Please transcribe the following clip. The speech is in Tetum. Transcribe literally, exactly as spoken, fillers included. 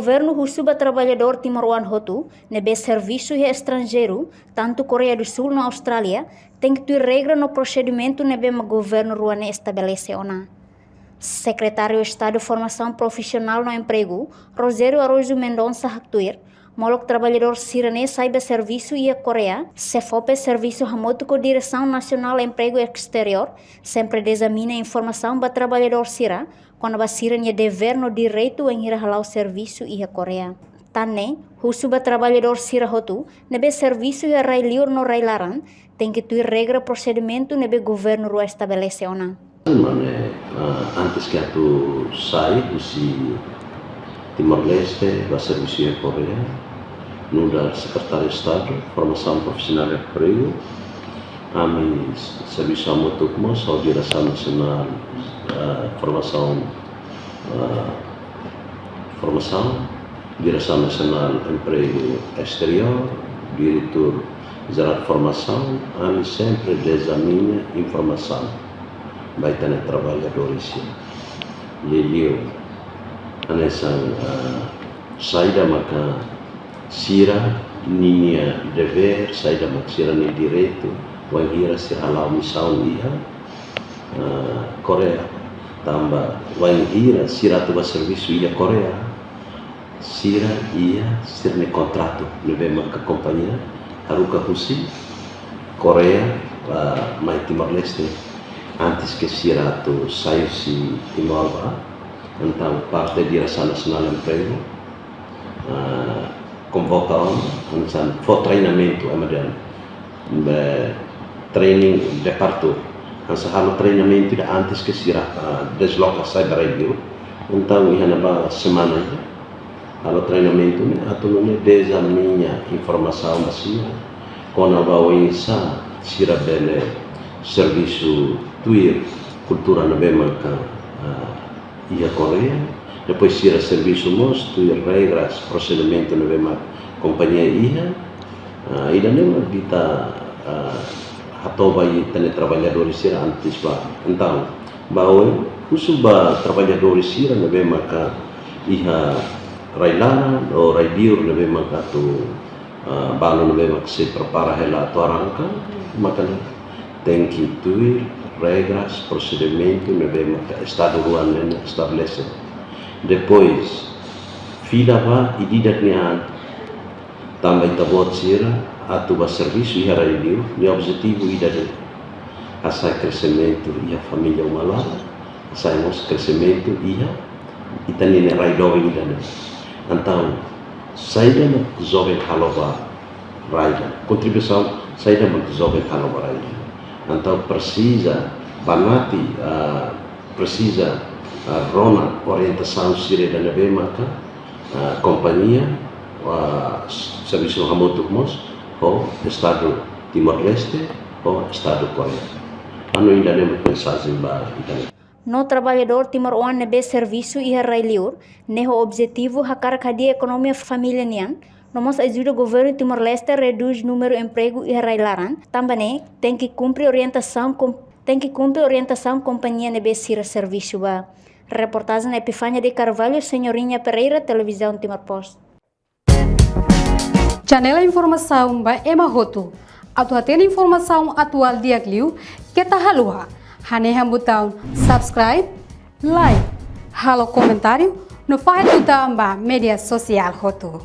Governu husu ba traballadór timoroan hotu ne'ebé servisu iha estranjeiru, tantu Koreia do Sul no Austrália, tenke tuir regra no prosedimentu ne'ebé mak governu rua ne'e estabelese ona. Sekretáriu Estadu Formasaun Profisionál no Empregu, Rogério Araújo Mendonça haktuir, molok traballadór sira ne'e sai ba servisu iha Koreia, SEFOPE servisu hamutuk ho Diresaun Nasionál Empregu Exteriór, sempre ezamina informasaun ba traballadór sira, kona-ba sira-nia devér no direitu wainhira hala'o servisu iha Koreia. Tan ne'e, husu ba traballadór sira hotu ne'ebé servisu iha rai-liur no rai-laran, tenke tuir regra prosedimentu ne'ebé governu rua estabelese ona. Mane, ah, antes ke atu sai husi Timor-Leste ba servisu iha Koreia, nu'udar Sekretáriu Estadu Formasaun Profisionál Empregu, ami servisu hamutuk mós ho Diresaun Nasionál, ah, Formasaun, ah, Formasaun, Diresaun Nasionál Empregu Exteriór, Diretór Jerál Formasaun, ami sempre ezamina informasaun ba ita-nia traballadór sira. Liuliu hanesan, ah, saida maka sira-nia devér, saida maka sira-nia direitu, wainhira sira hala'o misaun iha, ah, Koreia. Tanba wainhira sira atu ba servisu iha Koreia, sira iha sira-nia kontratu ne'ebé maka kompañia haruka husi Koreia, ah, mai Timor-Leste. Antes ke sira atu sai husi Timor ba, entaun parte Diresaun Nasionál Empregu, ah, konvoka ona, hanesan fó treinamentu, ema dehan, be, training departure. Hanesan halo treinamentu ida antes ke sira, ah, desloka sai ba rai-liur. Entaun iha ne'ebá semana ida halo treinamentu ne'e, atu nune'e ezamina informasaun ba sira kona-ba oinsá sira bele servisu tuir kultura ne'ebé maka, ah, iha Koreia. Depois sira servisu mós tuir regras, prosedimentu ne'ebé mak kompañia iha. Ah, ida-ne'e mak ita, ah, hato'o ba ita-nia traballadór sira antes ba. Entaun, ba oin, husu ba traballadór sira ne'ebé maka iha rai-laran ou rai-liur ne'ebé maka atu, ah, balu ne'ebé maka sei prepara hela atu arranka, maka ne'e tenke tuir regras, prosedimentu ne'ebé maka Estadu rua ne'e estabelese. Depois, fila ba ida-idak nia an, tanba ita-boot sira atu ba servisu iha rai-liur, nia objetivu ida de'it, hasa'e kreximentu iha família uma laran, hasa'e mós kreximentu iha ita-nia rai doben ida-ne'e. Entaun, saida mak joven halo ba rai ida-ne'e, kontribuisaun saida mak joven halo ba rai ida-ne'e. Entaun presiza banati, ah, presiza, ah, rona orientasaun sira ida ne'ebé maka, ah, kompañia, ah, servisu hamutuk mós ho Estadu Timor-Leste, ho Estadu Koreia. Anu ida-ne'e mak mensajen ba ita-nia. No traballadór timoroan ne'ebé servisu iha rai-liur, ne'e ho objetivu hakarak hadi'a ekonomia família nian, no mós ajuda governu Timor-Leste redús númeru empregu iha rai-laran, tanba ne'e tenke kumpre orientasaun kom-, tenke kumpre orientasaun kompañia ne'ebé sira servisu ba. Reportajen Epifania de Carvalho, Senhorinha Pereira, Televizaun Timor Post. Janela informasaun ba ema hotu. Atu hatene informasaun atuál di'ak liu, keta haluha hanehan butaun subscribe, like, halo komentáriu, no fahe tutan ba média sosiál hotu.